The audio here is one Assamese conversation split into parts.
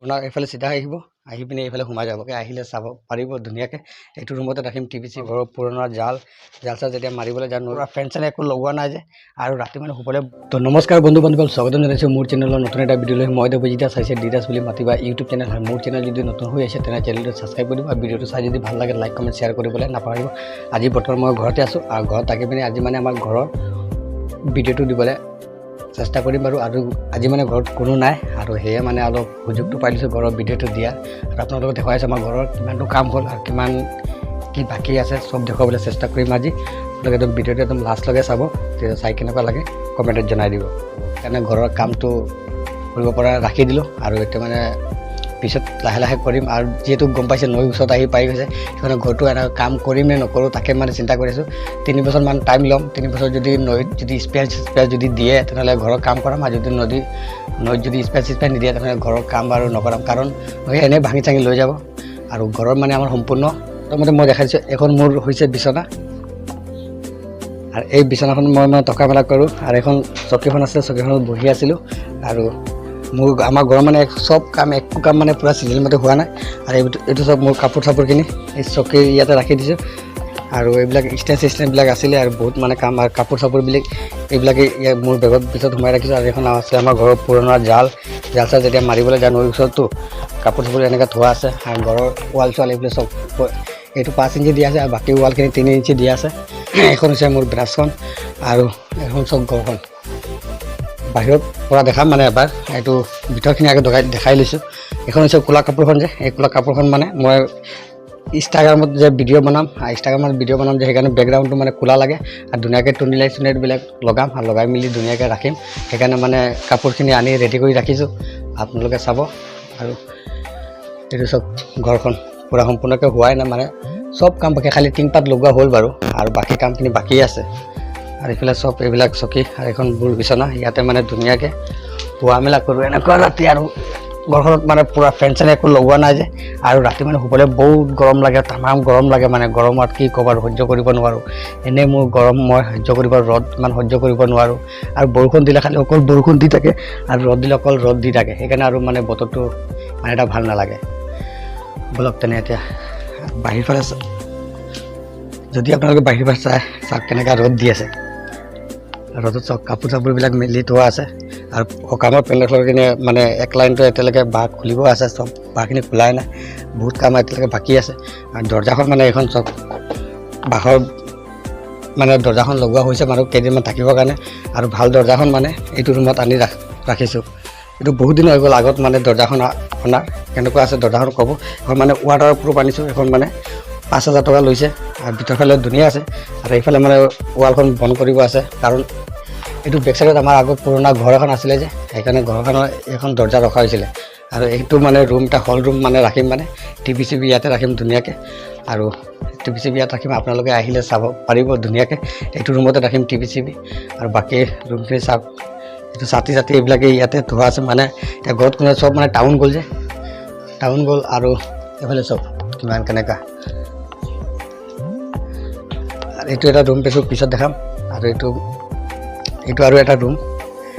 আপোনাৰ এইফালে চিধা আহিব, আহি পিনে এইফালে সোমাই যাব। আহিলে চাব পাৰিব ধুনীয়াকৈ। এইটো ৰুমতে ৰাখিম টিভি চি। ঘৰৰ পুৰণা জাল জাল চাল যেতিয়া মাৰিবলৈ যাওঁ, পুৰা ফেন চেন একো লগোৱা নাই যে, আৰু ৰাতি মানে শুবলৈ। তো নমস্কাৰ বন্ধু বান্ধৱীসকল, স্বাগতম জনাইছোঁ মোৰ চেনেলৰ নতুন এটা ভিডিঅ'লৈ। মই দেৱজিতা, চাইছে ডিদাছ বুলি মাতিবা ইউটিউব চেনেল হয়। মোৰ চেনেল যদি নতুন হৈ আছে, তেনে চেনেলটো ছাবস্ক্ৰাইব কৰিব আৰু ভিডিঅ'টো চাই যদি ভাল লাগে, লাইক, কমেণ্ট, শ্বেয়াৰ কৰিবলৈ নাপাহৰিব। আজি বৰ্তমান মই ঘৰতে আছোঁ আৰু ঘৰত থাকি পিনে আজি মানে আমাৰ ঘৰৰ ভিডিঅ'টো দিবলৈ চেষ্টা কৰিম বাৰু। আৰু আজি মানে ঘৰত কোনো নাই আৰু সেয়ে মানে অলপ সুযোগটো পাই লৈছোঁ ঘৰৰ ভিডিঅ'টো দিয়া আৰু আপোনালোকক দেখুৱাইছোঁ আমাৰ ঘৰৰ কিমানটো কাম হ'ল আৰু কিমান কি বাকী আছে, চব দেখুৱাবলৈ চেষ্টা কৰিম আজি। আপোনালোকে একদম ভিডিঅ'টো একদম লাষ্টলৈকে চাব, তেতিয়া চাই কেনেকুৱা লাগে কমেণ্টত জনাই দিব। সেইকাৰণে ঘৰৰ কামটো কৰিব পৰা ৰাখি দিলোঁ আৰু এতিয়া মানে পিছত লাহে লাহে কৰিম। আৰু যিহেতু গম পাইছে নৈৰ ওচৰত আহি পাই গৈছে, সেইকাৰণে ঘৰটো এনেকৈ কাম কৰিম নে নকৰোঁ তাকে মানে চিন্তা কৰিছোঁ। 3 বছৰমান টাইম ল'ম। 3 বছৰ যদি নৈত যদি স্পেচ স্পেচ যদি দিয়ে, তেনেহ'লে ঘৰৰ কাম কৰাম আৰু যদি নৈত যদি স্পেচ স্পেচ নিদিয়ে, তেনেহ'লে ঘৰৰ কাম বাৰু নকৰাম, কাৰণ নৈয়ে এনেই ভাঙি চাঙি লৈ যাব। আৰু ঘৰৰ মানে আমাৰ সম্পূৰ্ণ প্ৰথমতে মই দেখাইছোঁ, এখন মোৰ হৈছে বিচনা আৰু এই বিচনাখন মই মানে থকা মেলা কৰোঁ আৰু এখন চকীখন আছে, চকীখনত বহি আছিলোঁ। আৰু মোৰ আমাৰ ঘৰৰ মানে চব কাম, একো কাম মানে পূৰা চিজিল মতে হোৱা নাই। আৰু এইটো চব মোৰ কাপোৰ চাপোৰখিনি এই চকীৰ ইয়াতে ৰাখি দিছোঁ আৰু এইবিলাক ষ্টেণ্ড চিষ্টেমবিলাক আছিলে আৰু বহুত মানে কাম আৰু কাপোৰ চাপোৰবিলাক এইবিলাকে ইয়াত মোৰ বেগত পিছত সোমাই ৰাখিছোঁ। আৰু এখন আছে আমাৰ ঘৰৰ পুৰণা জাল জাল চাল যেতিয়া মাৰিবলৈ যাওঁ নৈৰ ওচৰততো, কাপোৰ চাপোৰ এনেকৈ থোৱা আছে। আৰু ঘৰৰ ৱাল চোৱাল এইবিলাক চব, এইটো 5 ইঞ্চি দিয়া আছে আৰু বাকী ৱালখিনি 3 ইঞ্চি দিয়া আছে। এইখন হৈছে মোৰ ব্ৰাছখন আৰু এখন চব ঘৰখন বাহিৰত পৰা দেখাম মানে এবাৰ এইটো ভিতৰখিনি আগে দেখাই লৈছোঁ। এইখন হৈছে ক'লা কাপোৰখন যে, এই ক'লা কাপোৰখন মানে মই ইনষ্টাগ্ৰামত যে ভিডিঅ' বনাম, ইনষ্টাগ্ৰামত ভিডিঅ' বনাম যে, সেইকাৰণে বেকগ্ৰাউণ্ডটো মানে ক'লা লাগে আৰু ধুনীয়াকৈ টুনি লাইট চুনি লাইটবিলাক লগাম আৰু লগাই মেলি ধুনীয়াকৈ ৰাখিম। সেইকাৰণে মানে কাপোৰখিনি আনি ৰেডি কৰি ৰাখিছোঁ, আপোনালোকে চাব। আৰু এইটো চব ঘৰখন পূৰা সম্পূৰ্ণকৈ হোৱাই নাই, মানে চব কাম বাকী, খালি টিংপাত লগোৱা হ'ল বাৰু আৰু বাকী কামখিনি বাকী আছে। আৰু এইফালে চব এইবিলাক চকী আৰু এইখন মোৰ বিচনা, ইয়াতে মানে ধুনীয়াকৈ শোৱা মেলা কৰোঁ এনেকুৱা ৰাতি। আৰু ঘৰখনত মানে পূৰা ফেন চেন একো লগোৱা নাই যে, আৰু ৰাতি মানে শুবলৈ বহুত গৰম লাগে, তামাম গৰম লাগে। মানে গৰমত কি ক'ব আৰু, সহ্য কৰিব নোৱাৰোঁ। এনেই মোৰ গৰম মই সহ্য কৰিব, ৰ'দ ইমান সহ্য কৰিব নোৱাৰোঁ। আৰু বৰষুণ দিলে খালি অকল বৰষুণ দি থাকে আৰু ৰ'দ দিলে অকল ৰ'দ দি থাকে, সেইকাৰণে আৰু মানে বতৰটো মানে এটা ভাল নালাগে। ব'লক তেনে এতিয়া বাহিৰ ফালে যদি আপোনালোকে বাহিৰ ফালে চাই, চাওক কেনেকুৱা ৰ'দ দি আছে। ৰ'দত চাওক কাপোৰ চাপোৰবিলাক মেলি থোৱা আছে। আৰু সকামৰ পেণ্ডেলখিনি মানে এক লাইনটো এতিয়ালৈকে বাঁহ খুলিব আছে, চব বাঁহখিনি খোলাই নাই, বহুত কাম এতিয়ালৈকে বাকী আছে। আৰু দৰ্জাখন মানে এইখন চব বাঁহৰ মানে দৰ্জাখন লগোৱা হৈছে মানুহ কেইদিনমান থাকিবৰ কাৰণে। আৰু ভাল দৰ্জাখন মানে এইটো ৰুমত আনি ৰাখিছোঁ। এইটো বহুত দিন হৈ গ'ল আগত মানে দৰ্জাখন অনাৰ। কেনেকুৱা আছে দৰ্জাখন ক'ব। এখন মানে ৱাটাৰ প্ৰুফ আনিছোঁ, এখন মানে 5,000 টকা লৈছে। আৰু ভিতৰফালে ধুনীয়া আছে আৰু এইফালে মানে ৱালখন বন্ধ কৰিব আছে, কাৰণ এইটো বেক চাইডত আমাৰ আগত পুৰণা ঘৰ এখন আছিলে যে, সেইকাৰণে ঘৰখনৰ এইখন দৰ্জা ৰখা হৈছিলে। আৰু এইটো মানে ৰুম এটা হল ৰুম মানে ৰাখিম, মানে টিভি চিভি ইয়াতে ৰাখিম ধুনীয়াকৈ। আৰু টিভি চিভি ইয়াত ৰাখিম, আপোনালোকে আহিলে চাব পাৰিব ধুনীয়াকৈ। এইটো ৰুমতে ৰাখিম টিভি চিভি আৰু বাকী ৰুমখিনি চাওক। এইটো ছাতি চাতি এইবিলাকে ইয়াতে থোৱা আছে। মানে এতিয়া ঘৰত কোনে, চব মানে টাউন গ'ল যে, টাউন গ'ল। আৰু এইফালে চব কিমান কেনেকুৱা। আৰু এইটো এটা ৰুম পাইছোঁ, পিছত দেখাম। আৰু এইটো আৰু এটা ৰুম।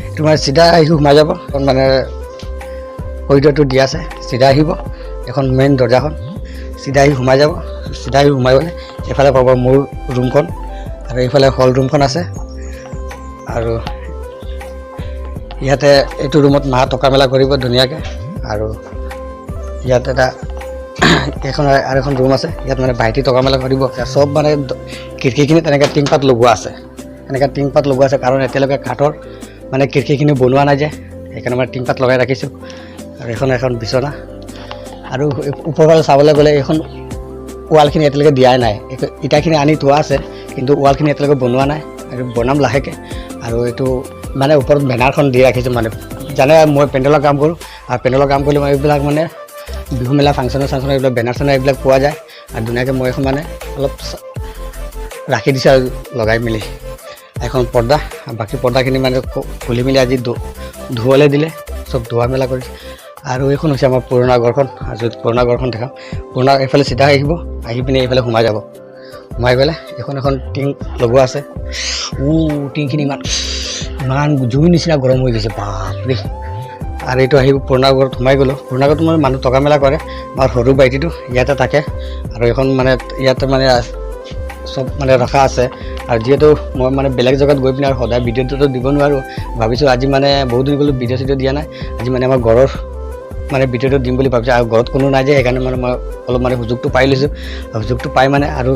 এইটো মানে চিধা আহি সোমাই যাব, এখন মানে কৰিডৰটো দিয়া আছে, চিধা আহিব, এখন মেইন দৰ্জাখন, চিধা আহি সোমাই যাব। চিধা আহি সোমাই গ'লে এইফালে পাব মোৰ ৰুমখন আৰু এইফালে হল ৰুমখন আছে। আৰু ইয়াতে এইটো ৰুমত মা থকা মেলা কৰিব ধুনীয়াকৈ। আৰু ইয়াত এটা এইখন আৰু এখন ৰুম আছে, ইয়াত মানে ভাইটি থকা মেলা কৰিব। চব মানে খিৰিকীখিনি তেনেকৈ টিংপাত লগোৱা আছে, এনেকৈ টিংপাত লগোৱা আছে, কাৰণ এতিয়ালৈকে কাঠৰ মানে খিৰিকীখিনি বনোৱা নাই যে, সেইকাৰণে মানে টিংপাত লগাই ৰাখিছোঁ। আৰু এইখন এখন বিচনা। আৰু ওপৰফালে চাবলৈ গ'লে এইখন ৱালখিনি এতিয়ালৈকে দিয়াই নাই। ইটাখিনি আনি থোৱা আছে, কিন্তু ৱালখিনি এতিয়ালৈকে বনোৱা নাই আৰু বনাম লাহেকৈ। আৰু এইটো মানে ওপৰত বেনাৰখন দি ৰাখিছোঁ। মানে জানে মই পেণ্ডেলৰ কাম কৰোঁ আৰু পেণ্ডেলৰ কাম কৰিলে মই এইবিলাক মানে বিহু মেলা ফাংচনৰ চাংচনৰ এইবিলাক বেনাৰ চেনাৰ এইবিলাক পোৱা যায়। আৰু ধুনীয়াকৈ মই এখন মানে অলপ ৰাখি দিছোঁ আৰু লগাই মেলি এখন পৰ্দা। আৰু বাকী পৰ্দাখিনি মানে খুলি মেলি আজি ধুৱালে দিলে, চব ধোৱা মেলা কৰিছে। আৰু এইখন হৈছে আমাৰ পুৰণা ঘৰখন। আৰু পুৰণা ঘৰখন দেখাম। পুৰণা এইফালে চিধা আহিব, আহি পিনে এইফালে সোমাই যাব। সোমাই গ'লে এইখন এখন টিং লগোৱা আছে। টিংখিনি ইমান ইমান জুই নিচিনা গৰম হৈ গৈছে, বাপৰে। আৰু এইটো আহি পুৰণা ঘৰত সোমাই গ'লোঁ। পুৰণা ঘৰত মানে মানুহ থকা মেলা কৰে। আমাৰ সৰু ভাইটিটো ইয়াতে থাকে আৰু এইখন মানে ইয়াতে মানে চব মানে ৰখা আছে। আৰু যিহেতু মই মানে বেলেগ জেগাত গৈ পিনে আৰু সদায় ভিডিঅ'টোতো দিব নোৱাৰোঁ, ভাবিছোঁ আজি মানে বহুত দিন গ'লো ভিডিঅ' চিডিঅ' দিয়া নাই, আজি মানে আমাৰ ঘৰৰ মানে ভিডিঅ'টো দিম বুলি ভাবিছোঁ। আৰু ঘৰত কোনো নাই যে, সেইকাৰণে মানে মই অলপ মানে সুযোগটো পাই লৈছোঁ। আৰু সুযোগটো পাই মানে আৰু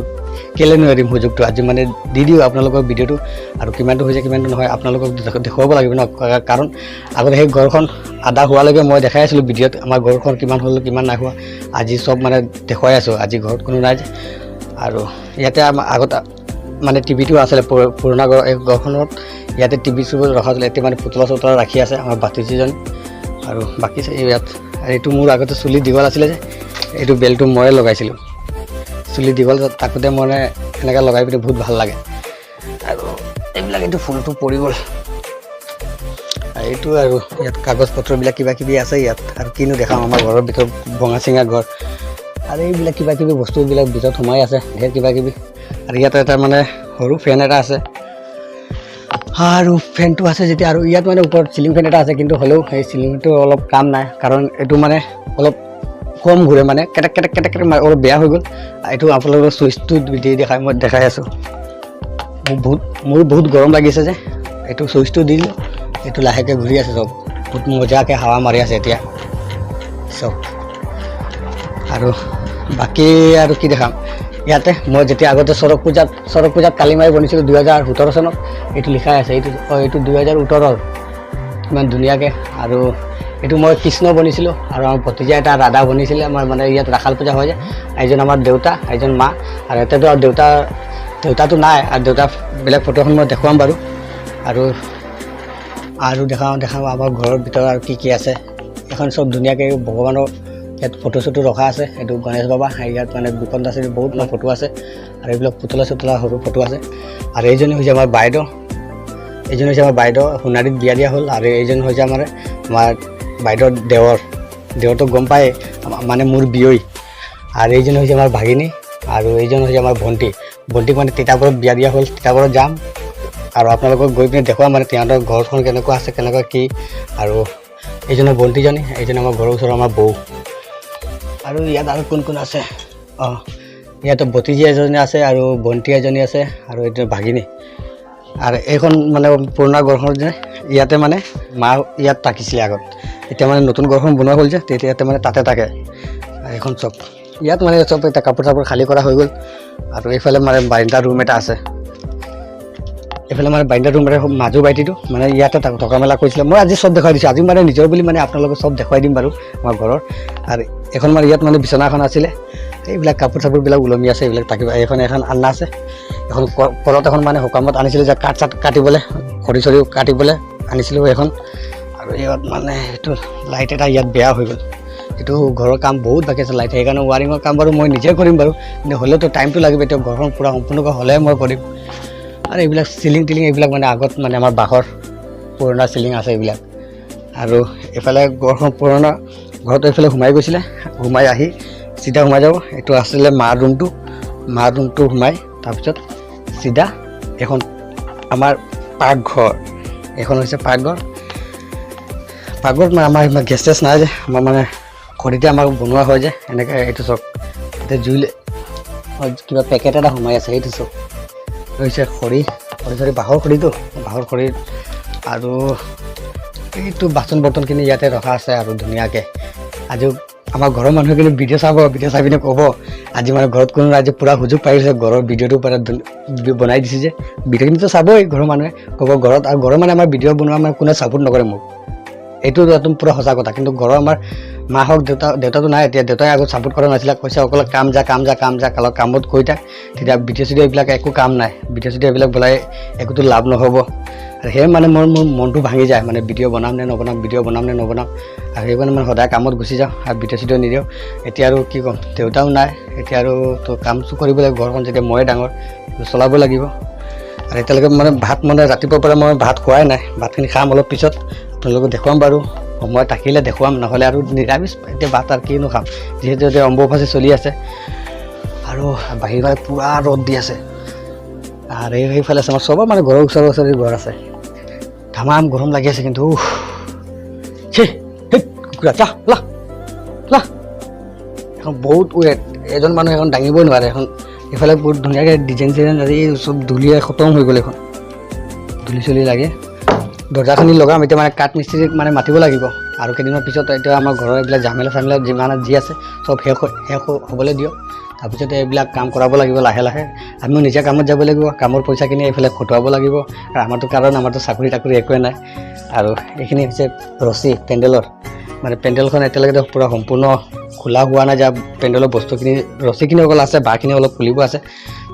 কেলৈ নোৱাৰিম সুযোগটো, আজি মানে দি দিওঁ আপোনালোকৰ ভিডিঅ'টো। আৰু কিমানটো হৈছে কিমানটো নহয় আপোনালোকক দেখুৱাব লাগিব ন, কাৰণ আগতে সেই ঘৰখন আধা হোৱালৈকে মই দেখাই আছিলোঁ ভিডিঅ'ত, আমাৰ ঘৰখন কিমান হ'ল কিমান নাই হোৱা, আজি চব মানে দেখুৱাই আছোঁ। আজি ঘৰত কোনো নাই যে। আৰু ইয়াতে আমাৰ আগত মানে টিভিটো আছিলে পুৰণা ঘৰ, এই ঘৰখনত ইয়াতে টিভি চিভি ৰখা আছিলে। এতিয়া মানে পুতলা চুতলা ৰাখি আছে আমাৰ ভাতিজীজন আৰু বাকী ইয়াত। আৰু এইটো মোৰ আগতে চুলি দীঘল আছিলে যে, এইটো বেল্টটো ময়ে লগাইছিলোঁ। চুলি দীঘল থাকোঁতে মানে এনেকৈ লগাই পিনে বহুত ভাল লাগে। আৰু এইবিলাক এইটো ফুলটো পৰি গ'ল। আৰু এইটো আৰু ইয়াত কাগজ পত্ৰবিলাক কিবা কিবি আছে ইয়াত। আৰু কিনো দেখাম, আমাৰ ঘৰৰ ভিতৰত ভঙা চিঙা ঘৰ। আৰু এইবিলাক কিবা কিবি বস্তুবিলাক ভিতৰত সোমাই আছে, ঢেৰ কিবা কিবি। আৰু ইয়াত এটা মানে সৰু ফেন এটা আছে। আৰু ফেনটো আছে যেতিয়া, আৰু ইয়াত মানে ওপৰত চিলিং ফেন এটা আছে, কিন্তু হ'লেও সেই চিলিং ফেনটো অলপ কাম নাই, কাৰণ এইটো মানে অলপ কম ঘূৰে, মানে কেটেক কেটেক কেটেক কেটেক অলপ বেয়া হৈ গ'ল। এইটো আপোনালোকৰ চুইচটো দি দেখাই মই দেখাই আছোঁ। মোৰ বহুত গৰম লাগিছে যে, এইটো চুইচটো দি দিলোঁ, এইটো লাহেকৈ ঘূৰি আছে চব, বহুত মজাকৈ হাৱা মাৰি আছে এতিয়া চব। আৰু বাকী আৰু কি দেখাম, ইয়াতে মই যেতিয়া আগতে চৰক পূজাত কালিমাৰি বনিছিলোঁ 2017 চনত, এইটো লিখাই আছে, এইটো এইটো 2018ৰ, ইমান ধুনীয়াকৈ। আৰু এইটো মই কৃষ্ণ বনিছিলোঁ আৰু আমাৰ ভতিজা এটা ৰাধা বনিছিলে। আমাৰ মানে ইয়াত ৰাখাল পূজা হয় যে, এইজন আমাৰ দেউতা, এইজন মা। আৰু এতিয়াতো আৰু দেউতাটো নাই, আৰু দেউতা বেলেগ ফটো এখন মই দেখুৱাম বাৰু। আৰু আৰু দেখাওঁ দেখাওঁ আমাৰ ঘৰৰ ভিতৰত আৰু কি কি আছে। এখন চব ধুনীয়াকৈ ভগৱানৰ ইয়াত ফটো চটো ৰখা আছে। এইটো গণেশ বাবা, ইয়াত মানে দুখন আছে, বহুত মানে ফটো আছে। আৰু এইবিলাক পুতলা চুতলা সৰু ফটো আছে। আৰু এইজনী হৈছে আমাৰ বাইদেউ, এইজন হৈছে আমাৰ বাইদেউ, সোণাৰীত বিয়া দিয়া হ'ল। আৰু এইজন হৈছে আমাৰ বাইদেউৰ দেৱৰ, দেৱৰটো গম পায়, মানে মোৰ বিয়ৈ। আৰু এইজন হৈছে আমাৰ ভাগিনী আৰু এইজন হৈছে আমাৰ ভণ্টি। ভণ্টিক মানে তিতাবৰত বিয়া দিয়া হ'ল। তিতাবৰত যাম আৰু আপোনালোকক গৈ পিনে দেখুৱাম মানে সিহঁতৰ ঘৰখন কেনেকুৱা আছে, কেনেকুৱা কি। আৰু এইজনৰ ভণ্টিজনী, এইজন আমাৰ ঘৰৰ ওচৰৰ আমাৰ বৌ। আৰু ইয়াত আৰু কোন কোন আছে? অঁ, ইয়াত ভতিজী এজনী আছে আৰু ভণ্টি এজনী আছে আৰু এইটো ভাগিনী। আৰু এইখন মানে পুৰণা ঘৰখন যে, ইয়াতে মানে মা ইয়াত থাকিছিলে আগত। এতিয়া মানে নতুন ঘৰখন বনোৱা হ'ল যে, তেতিয়া ইয়াতে মানে তাতে থাকে। আৰু এইখন চব ইয়াত মানে চব এতিয়া কাপোৰ চাপোৰ খালী কৰা হৈ গ'ল। আৰু এইফালে মানে বাৰিন্দা ৰুম এটা আছে। এইফালে মানে বাৰিন্দা ৰুম এটা, মাজু ভাইটিটো মানে ইয়াতে থকা মেলা কৰিছিলে। মই আজি চব দেখুৱাই দিছোঁ, আজি মানে নিজৰ বুলি মানে আপোনালোকক চব দেখুৱাই দিম বাৰু আমাৰ ঘৰৰ। আৰু এইখন মানে ইয়াত মানে বিচনা এখন আছিলে, এইবিলাক কাপোৰ চাপোৰবিলাক ওলমি আছে, এইবিলাক থাকিব। এইখন এখন আলনা আছে, এখন কলত এখন মানে সকামত আনিছিলোঁ যে কাঠ চাঠ কাটিবলৈ, খৰি চৰি কাটিবলৈ আনিছিলোঁ এইখন। আৰু ইয়াত মানে এইটো লাইট এটা ইয়াত বেয়া হৈ গ'ল। এইটো ঘৰৰ কাম বহুত বাকী আছে লাইট, সেইকাৰণে ৱাৰিঙৰ কাম বাৰু মই নিজে কৰিম বাৰু, কিন্তু হ'লেওতো টাইমটো লাগিব। এতিয়া ঘৰখন পূৰা সম্পূৰ্ণকৈ হ'লেহে মই কৰিম। আৰু এইবিলাক চিলিং টিলিং এইবিলাক মানে আগত মানে আমাৰ বাঁহৰ পুৰণা চিলিং আছে এইবিলাক। আৰু এইফালে ঘৰখন পুৰণা ঘৰত এইফালে সোমাই গৈছিলে, সোমাই আহি চিধা সোমাই যাব। এইটো আছিলে মাৰ ৰুমটো, মাৰ ৰুমটো সোমাই তাৰপিছত চিধা এখন আমাৰ পাকঘৰ। এইখন হৈছে পাকঘৰ। পাকঘৰত মানে আমাৰ ইমান গেছ চেছ নাই যে, আমাৰ মানে খৰিতে আমাক বনোৱা হয় যে এনেকৈ। এইটো চাওক, এতিয়া জুই কিবা পেকেট এটা সোমাই আছে। এইটো চাওক, হৈছে খৰি, খৰি চৰি, বাঁহৰ খৰিটো, বাঁহৰ খৰি। আৰু এইটো বাচন বৰ্তনখিনি ইয়াতে ৰখা আছে আৰু ধুনীয়াকৈ। আজি আমাৰ ঘৰৰ মানুহে কিন্তু ভিডিঅ' চাব, ভিডিঅ' চাই পিনে ক'ব আজি মানে ঘৰত কোনো আজি পূৰা সুযোগ পাই গৈছে, ঘৰৰ ভিডিঅ'টো পৰা বনাই দিছে যে। ভিডিঅ'খিনিতো চাবই ঘৰৰ মানুহে, ক'ব ঘৰত। আৰু ঘৰৰ মানে আমাৰ ভিডিঅ' বনোৱা মানে কোনে ছাপোৰ্ট নকৰে মোক, এইটো একদম পূৰা সঁচা কথা। কিন্তু ঘৰৰ আমাৰ মা হওক, দেউতা, দেউতাটো নাই এতিয়া, দেউতাই আগত ছাপোৰ্ট কৰা নাছিলে, কৈছে অকল কাম যা, কাম যা, কাম যা, কালত কামত গৈ থাক, তেতিয়া ভিডিঅ' চিডিঅ' এইবিলাক একো কাম নাই, ভিডিঅ' চিডিঅ' এইবিলাক বনাই একোতো লাভ নহ'ব। আৰু সেয়ে মানে মোৰ মনটো ভাঙি যায়, মানে ভিডিঅ' বনাম নে নবনাম, ভিডিঅ' বনাম নে নবনাম। আৰু সেইকাৰণে মানে সদায় কামত গুচি যাওঁ আৰু ভিডিঅ' চিডিঅ' নিদিওঁ। এতিয়া আৰু কি ক'ম, দেউতাও নাই এতিয়া, আৰু তো কাম কৰিব লাগিব। ঘৰখন যেতিয়া ময়ে ডাঙৰ, চলাব লাগিব। আৰু এতিয়ালৈকে মানে ভাত মানে ৰাতিপুৱাৰ পৰা মই ভাত খোৱাই নাই, ভাতখিনি খাম অলপ পিছত, আপোনালোকক দেখুৱাম বাৰু, সময় থাকিলে দেখুৱাম, নহ'লে আৰু নিৰামিষ এতিয়া ভাত আৰু কিনো খাম, যিহেতু এতিয়া অম্বুবাচী চলি আছে। আৰু বাহিৰত পূৰা ৰ'দ দি আছে। আৰু সেইফালে আছে আমাৰ চবৰ মানে ঘৰৰ ওচৰে ওচৰে ঘৰ আছে। তামাম গৰম লাগি আছে কিন্তু। ছি। কুকুৰা, যা লা লা। এখন বহুত ৱেট, এজন মানুহ এখন দাঙিবই নোৱাৰে। এখন এইফালে বহুত ধুনীয়াকৈ ডিজাইন চিজাইন আজি চব ধূলিয়ে খতম হৈ গ'ল। এইখন ধূলি চুলি লাগে। দৰ্জাখিনি লগাম এতিয়া, মানে কাঠ মিস্ত্ৰীক মানে মাতিব লাগিব আৰু কেইদিনমান পিছত। এতিয়া আমাৰ ঘৰৰ এইবিলাক ঝামেলা চামেলা যিমান যি আছে চব শেষ হ'বলৈ দিয়ক, তাৰপিছতে এইবিলাক কাম কৰাব লাগিব লাহে লাহে। আমিও নিজে কামত যাব লাগিব, কামৰ পইচাখিনি এইফালে খটুৱাব লাগিব। আৰু আমাৰতো, কাৰণ আমাৰতো চাকৰি তাকৰি একোৱে নাই। আৰু এইখিনি হৈছে ৰছী পেণ্ডেলৰ, মানে পেণ্ডেলখন এতিয়ালৈকে পূৰা সম্পূৰ্ণ খোলা হোৱা নাই। যা পেণ্ডেলৰ বস্তুখিনি, ৰছীখিনি অকল আছে, বাঁহখিনি অলপ খুলিব আছে,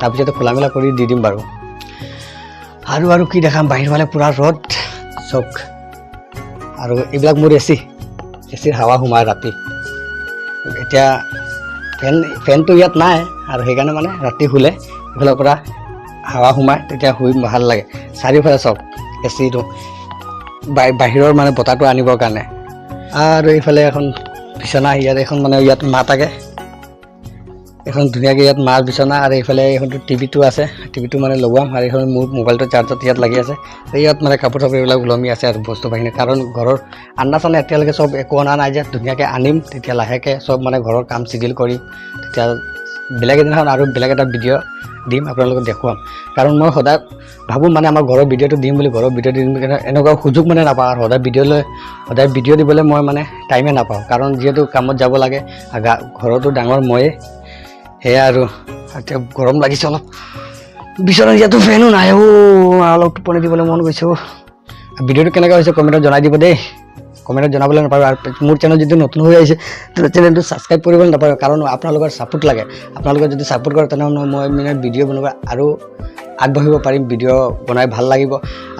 তাৰপিছতে খোলা মেলা কৰি দি দিম বাৰু। আৰু কি দেখাম, বাহিৰ ফালে পূৰা ৰ'দ চক। আৰু এইবিলাক মোৰ এচি, এচিৰ হাৱা সোমায় ৰাতি। এতিয়া ফেনটো ইয়াত নাই আৰু সেইকাৰণে মানে ৰাতি শুলে এইফালৰ পৰা হাৱা সোমায়, তেতিয়া শুই ভাল লাগে। চাৰিওফালে চব এচিটো বাহিৰৰ মানে বতাহটো আনিবৰ কাৰণে। আৰু এইফালে এখন বিচনা, ইয়াত এখন মানে ইয়াত মা থাকে, এখন ধুনীয়াকৈ ইয়াত মাৰ বিচনা। আৰু এইফালে এইখনটো টিভিটো আছে, টিভিটো মানে লগোৱাম। আৰু এইখন মোৰ মোবাইলটো চাৰ্জত ইয়াত লাগি আছে। ইয়াত মানে কাপোৰ চাপোৰ এইবিলাক ওলমি আছে আৰু বস্তু বাহিনী, কাৰণ ঘৰৰ আন্না চান্না এতিয়ালৈকে চব একো অনা নাই যে। ধুনীয়াকৈ আনিম তেতিয়া, লাহেকৈ চব মানে ঘৰৰ কাম চিজিল কৰিম তেতিয়া। বেলেগ এদিনাখন আৰু বেলেগ এটা ভিডিঅ' দিম, আপোনালোকক দেখুৱাম। কাৰণ মই সদায় ভাবোঁ মানে আমাৰ ঘৰৰ ভিডিঅ'টো দিম বুলি, ঘৰৰ ভিডিঅ' দিম বুলি, এনেকুৱা সুযোগ মানে নাপাওঁ। আৰু সদায় ভিডিঅ' লৈ সদায় ভিডিঅ' দিবলৈ মই মানে টাইমে নাপাওঁ, কাৰণ যিহেতু কামত যাব লাগে আৰু ঘৰতো ডাঙৰ ময়ে, সেয়া। আৰু এতিয়া গৰম লাগিছে অলপ বিচনাত, ইয়াতো ফেনো নাই। অ' অলপ টোপনি দিবলৈ মন গৈছে। অ' ভিডিঅ'টো কেনেকুৱা হৈছে কমেণ্টত জনাই দিব দেই, কমেণ্টত জনাবলৈ নাপাহৰিব। আৰু মোৰ চেনেল যদি নতুন হৈ আহিছে, তেনে চেনেলটো ছাবস্ক্ৰাইব কৰিবলৈ নাপাহৰিব, কাৰণ আপোনালোকৰ ছাপোৰ্ট লাগে। আপোনালোকে যদি ছাপোৰ্ট কৰে, তেনেহ'লে মই মানে ভিডিঅ' বনাব আৰু আগবাঢ়িব পাৰিম, ভিডিঅ' বনাই ভাল লাগিব।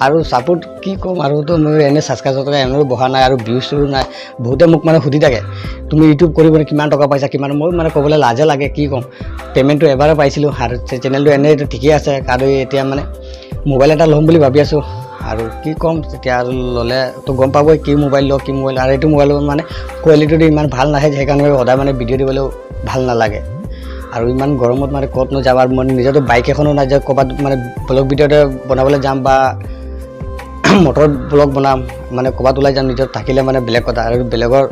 আৰু ছাপোৰ্ট কি ক'ম, আৰুতো মই এনেই ছাবস্ক্ৰাইব এনেও বহা নাই আৰু ভিউজ চিউজ নাই। বহুতে মোক মানে সুধি থাকে, তুমি ইউটিউব কৰি মানে কিমান টকা পাইছা, কিমান? মই মানে ক'বলৈ লাজে লাগে, কি ক'ম। পে'মেণ্টটো এবাৰে পাইছিলোঁ আৰু চেনেলটো এনেইতো ঠিকেই আছে। আৰু এতিয়া মানে মোবাইল এটা ল'ম বুলি ভাবি আছোঁ আৰু কি ক'ম, তেতিয়া আৰু ল'লেতো গম পাবই কি মোবাইল লওঁ, কি মোবাইল। আৰু এইটো মোবাইলৰ মানে কোৱালিটিটো ইমান ভাল নাহে, সেইকাৰণে সদায় মানে ভিডিঅ' দিবলৈও ভাল নালাগে। আৰু ইমান গৰমত মানে ক'তনো যাম, আৰু মানে নিজৰতো বাইক এখনো নাই যে ক'ৰবাত মানে ব্লগ ভিডিঅ'তে বনাবলৈ যাম বা মটৰ ব্লগ বনাম, মানে ক'ৰবাত ওলাই যাম। নিজৰ থাকিলে মানে বেলেগ কথা, আৰু বেলেগৰ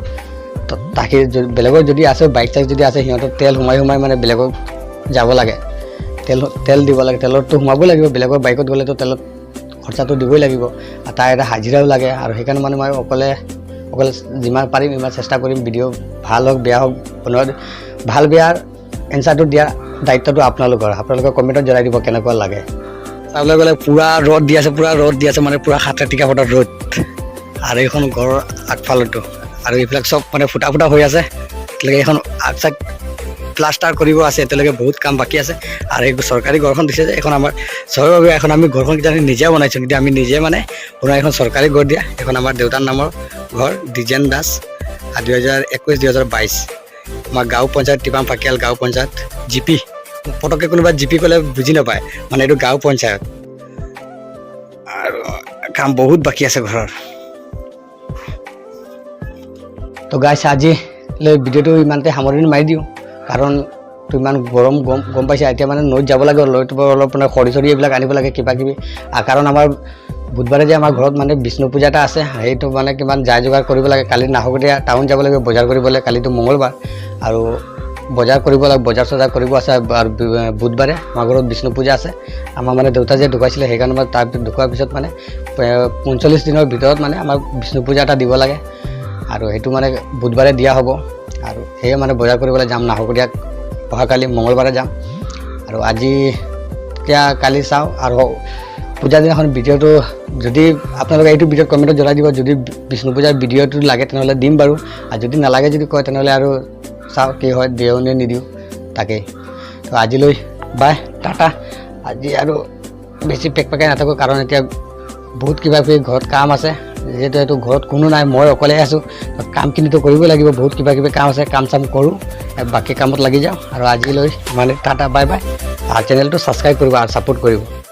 থাকি বেলেগৰ যদি আছে, বাইক চাইক যদি আছে, সিহঁতৰ তেল সোমাই সোমাই মানে বেলেগক যাব লাগে, তেল দিব লাগে, তেলততো সোমাবই লাগিব। বেলেগৰ বাইকত গ'লেতো তেলত খৰচাটো দিবই লাগিব আৰু তাৰ এটা হাজিৰাও লাগে। আৰু সেইকাৰণে মানে মই অকলে অকলে যিমান পাৰিম ইমান চেষ্টা কৰিম, ভিডিঅ' ভাল হওক বেয়া হওক বনোৱা। ভাল বেয়াৰ এনচাৰটো দিয়াৰ দায়িত্বটো আপোনালোকৰ, আপোনালোকে কমেণ্টত জনাই দিব কেনেকুৱা লাগে। চাবলৈ গ'লে পূৰা ৰ'দ দি আছে, পূৰা ৰ'দ দি আছে, মানে পূৰা সাত টিকা ফটা ৰ'দ। আৰু এইখন ঘৰৰ আগফালতো আৰু এইবিলাক চব মানে ফুটা ফুটা হৈ আছে এতিয়ালৈকে। এইখন আগ চাগ প্লাষ্টাৰ কৰিব আছে, এতিয়ালৈকে বহুত কাম বাকী আছে। আৰু এই চৰকাৰী ঘৰখন দিছে যে, এইখন আমাৰ চবৰ বাবে। এখন আমি ঘৰখন কিজানি নিজে বনাইছোঁ, কিন্তু আমি নিজে মানে বনোৱা এখন চৰকাৰী ঘৰ দিয়া। এইখন আমাৰ দেউতাৰ নামৰ ঘৰ, দ্বিজেন দাস, আৰু 2021 2022, আমাৰ গাঁও পঞ্চায়ত টিপাম ফাকিয়াল গাঁও পঞ্চায়ত জিপি। পটককৈ কোনোবা জিপি ক'লে বুজি নাপায়, মানে এইটো গাঁও পঞ্চায়ত। আৰু কাম বহুত বাকী আছে ঘৰৰ। তো গাইছ, আজিলৈ ভিডিঅ'টো ইমানতে সামৰণি মাৰি দিওঁ, কাৰণ তো ইমান গৰম গম গম পাইছে। এতিয়া মানে নৈত যাব লাগে, নৈত অলপ মানে খৰি চৰি এইবিলাক আনিব লাগে কিবা কিবি। আৰু কাৰণ আমাৰ বুধবাৰে যে আমাৰ ঘৰত মানে বিষ্ণু পূজা এটা আছে, সেইটো মানে কিমান যা যোগাৰ কৰিব লাগে। কালি নাহৰকটীয়া টাউন যাব লাগিব বজাৰ কৰিবলৈ, কালিতো মঙলবাৰ, আৰু বজাৰ কৰিব লাগে, বজাৰ চজাৰ কৰিব আছে। আৰু বুধবাৰে আমাৰ ঘৰত বিষ্ণু পূজা আছে। আমাৰ মানে দেউতা যে ঢুকাইছিলে, সেইকাৰণে মানে তাৰ ঢুকোৱাৰ পিছত মানে 45 দিনৰ ভিতৰত মানে আমাক বিষ্ণু পূজা এটা দিব লাগে, আৰু সেইটো মানে বুধবাৰে দিয়া হ'ব। আৰু সেয়ে মানে বজাৰ কৰিবলৈ যাম নাহৰকটীয়াত, অহাকালি মঙলবাৰে যাম। আৰু আজি এতিয়া কালি চাওঁ, আৰু পূজা দিনাখন ভিডিঅ'টো যদি আপোনালোকে এইটো ভিডিঅ'ত কমেণ্টত জনাই দিব, যদি বিষ্ণু পূজাৰ ভিডিঅ'টো লাগে তেনেহ'লে দিম বাৰু, আৰু যদি নালাগে যদি কয়, তেনেহ'লে আৰু চাওঁ কি হয়, দিওঁ নে নিদিওঁ তাকেই। তো আজিলৈ বাই, টাটা। আজি আৰু বেছি পেক পেকাই নাথাকোঁ, কাৰণ এতিয়া বহুত কিবা কিবি ঘৰত কাম আছে। যিহেতু এইটো ঘৰত কোনো নাই, মই অকলে আছোঁ, তো কামখিনিতো কৰিবই লাগিব। বহুত কিবা কিবি কাম আছে, কাম চাম কৰোঁ, বাকী কামত লাগি যাওঁ। আৰু আজিলৈ মানে টাটা, বাই বাই। আৰু চেনেলটো ছাবস্ক্ৰাইব কৰিব আৰু ছাপোৰ্ট কৰিব।